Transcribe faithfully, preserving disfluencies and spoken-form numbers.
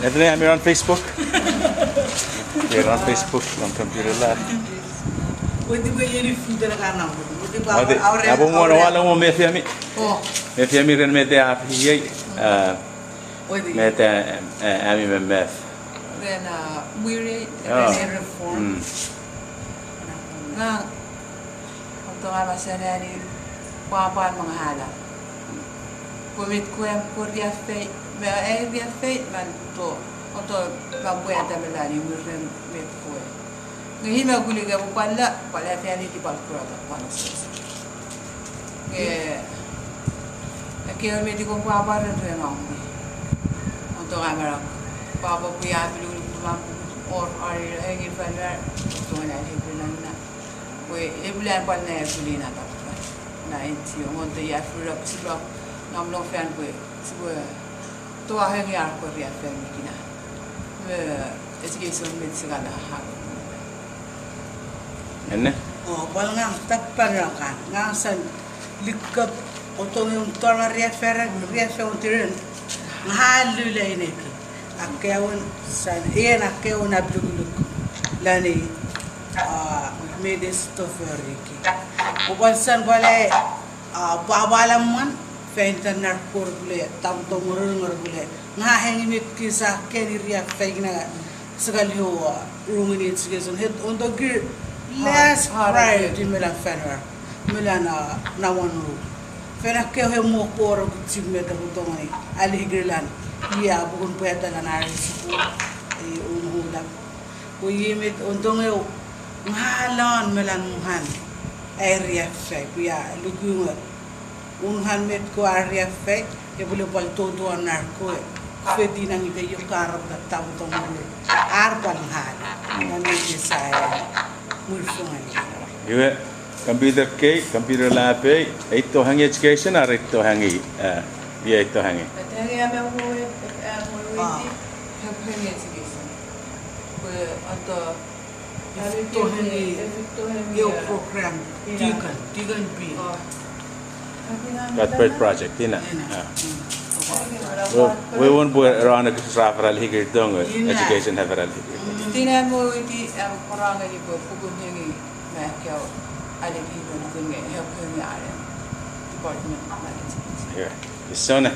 Ethne, I'm on Facebook. You're on Facebook, on computer lab. Ate, abo mwan wala mo mefiami. Mefiami ren met a fis iei. Met a, a, ami memef. Ren, uh, mwiri, ren reform. Ngang, oto nga masenani pwapwan mangahala. Pwe met kwe am kori riaffou, me ai riaffou, man to, oto, man pwe atamelani mwirin met kwe. Nge hima kulike pwe pwalla, pwalla fani ti pwal kurata pwal sos. Nge, ekkewe met ikon pwapwa ren ren om. Oto nga marak, pwapwa pwe a pilu pwe man pwe or ari hengi fanwer, oto nga hengi fanwer. Pwe epilan pwal ne epilin atapka. Na enti, ngonto ia furap sipwap, nam no fan pwe, sipwe, toa hengi ar kori afan mikina. Me, education met sikala ha. Enne? O, pwal ngang tappan rakan, ngang san likap otong eun tor riaffou, riaffou tiren, nga ha lula ineki. Akkeun san, en akkeun apilukuluk lani, a, me des to foriki. Opal san pwale, a, pwapwala mwan, fan itan nar kor pule, tam to ngoror ngor pule. Nga hengi met kisa keni riaffou na, sekali o, a, rungin education. Het onto kir last priority melan fanwer. Melan, a, na wanu. Fan akkewe mo koro kuchim met a kutongeni. Alihikir lan. Ia, bukun pwata lan ari sukun. E, unhulak. Pwe iei met ontongeu, nga lon melan muhan, a riaffou, pwe ia lukunga, unhan met ko a riaffou, epwe le pwal totuan nar ko, fetin angite io karap tattabu tongulu, ar pwal nga, nga met esa, mwir fungani. Iwe, computer kei, computer lab ei, eito hangi education, ar eito hangi, eh, ia eito hangi. Eito hangi ame mwe, eh, mwe witi, hangi education. Pwe ato, efitoheni, efitoheni, eu program, ina. Tikan, tikan pi. Got Bird Project, ina. Ina. Ah. Mm. Wewen pwe ra ne kis ra fara lihikir tonge, ina. Education ha fara lihikir. Mm. Tina mo iti, em, korang ni pwe pukun hengi me keo alihikir tonge, he hengi are. Department of Education. Yeah. Isona.